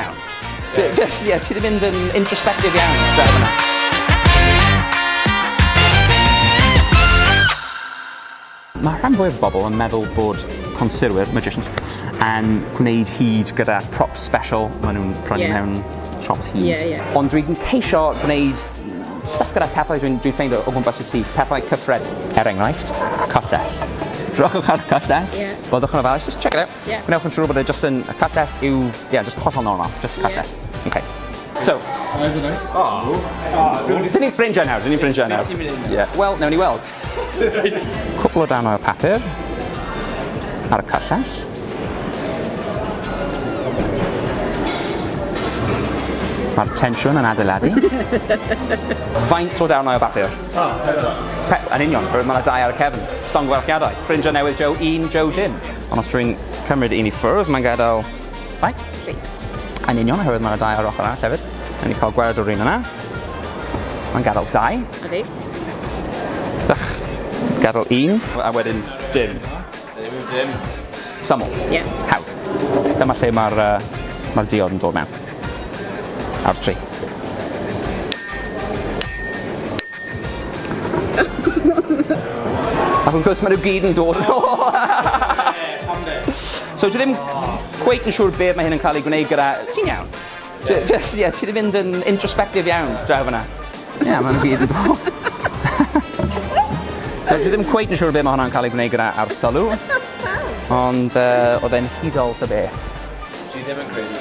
iawn. Just, yeah, ti wedi mynd yn introspective iawn draw fyna. Mae rhan fwyaf o bobl yn meddwl bod consurwyr, magicians, yn gwneud hud gyda props special maen nhw'n prynu mewn shops hud. Ond dwi'n ceisio gwneud stuff gyda pethau dwi'n ffeindio o gwmpas y tŷ, pethau cyffred. Er enghraifft, cyllell. Drychwch ar y cyllell, byddwch yn ofalus, just check it out. Gwnewch yn siŵr bod e just yn, y cyllell yw, yeah, just hollol normal, just cyllell. Okay. So, dyn ni'n ffrindiau nawr, dyn ni'n ffrindiau nawr. Yeah. Wel, newn ni weld. Cwpl o darnau o papur ar y cyllell. Mae'r tensiwn yn adeiladu. Faint o darnau o bapur? Yn union, mae yna 2 ar y cefn. Llongyfarchiadau. Ffrindiau newydd Joe, 1, Joe dim. Ond os dwi'n cymryd un i ffwrdd, mae'n gadael... Faint? 3. Yn union, oherwydd mae yna 2 ar ochr arall hefyd. Newn ni cael gwared o'r un yna. Mae'n gadael 2. Ydy. Ych, gadael 1, a wedyn dim. Dim. Syml. Ie. Hawdd. Dyma lle mae'r diod yn dod mewn. Ar 3. Ac wrth gwrs maen nhw gyd yn dod yn ôl. So dwi ddim cweit yn siŵr beth mae hyn yn cael ei gwneud gyda... Ti'n iawn? Just, yeah, ti wedi mynd yn introspective iawn draw fyna. Ie, yeah, maen nhw gyd yn dod. So dwi ddim cweit yn siŵr beth mae hwnna'n cael ei gwneud gyda arsylw. Ond oedd e'n hudol ta beth. Dwi ddim yn credu.